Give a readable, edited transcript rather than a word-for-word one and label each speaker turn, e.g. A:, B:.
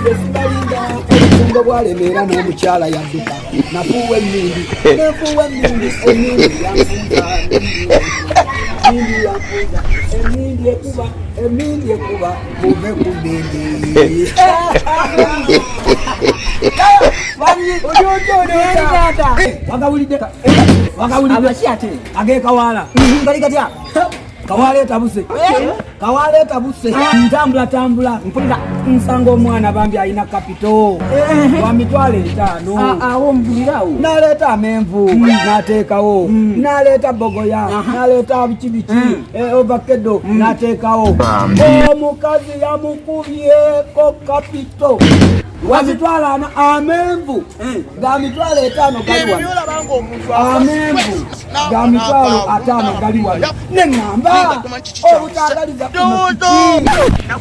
A: Nze sibalinda. Obufumbo bwalemeera n'omukyala yadduka. Nafuuwa emmindi, nefuuwa emmindi, emmindi yanfunza, emmindi yanfunza, emmindi ekuba, emmindi ekuba. Muve ku mmindi. Wagawulidde? Wagawulidde?
B: Amaki ate?
A: Agekawaala.
B: Gali gatya?
A: Kawaala etabuse, kawaala etabuse. Ntambula tambula,
B: Mpulira.
A: nsanga omwana bambi alina capital wa 50,000.
B: Awo omugulirawo.
A: N'aleeta amenvu n'ateekawo, n'aleeta bogoya, n'aleeta biki biki, ovakkedo n'ateekawo. Omukazi yamukubyeko capital wa 40,000. Amenvu ga 50,000 gali wano, amenvu ga 50,000 gali wano. Neŋŋamba obutaagaliza kuno kiki?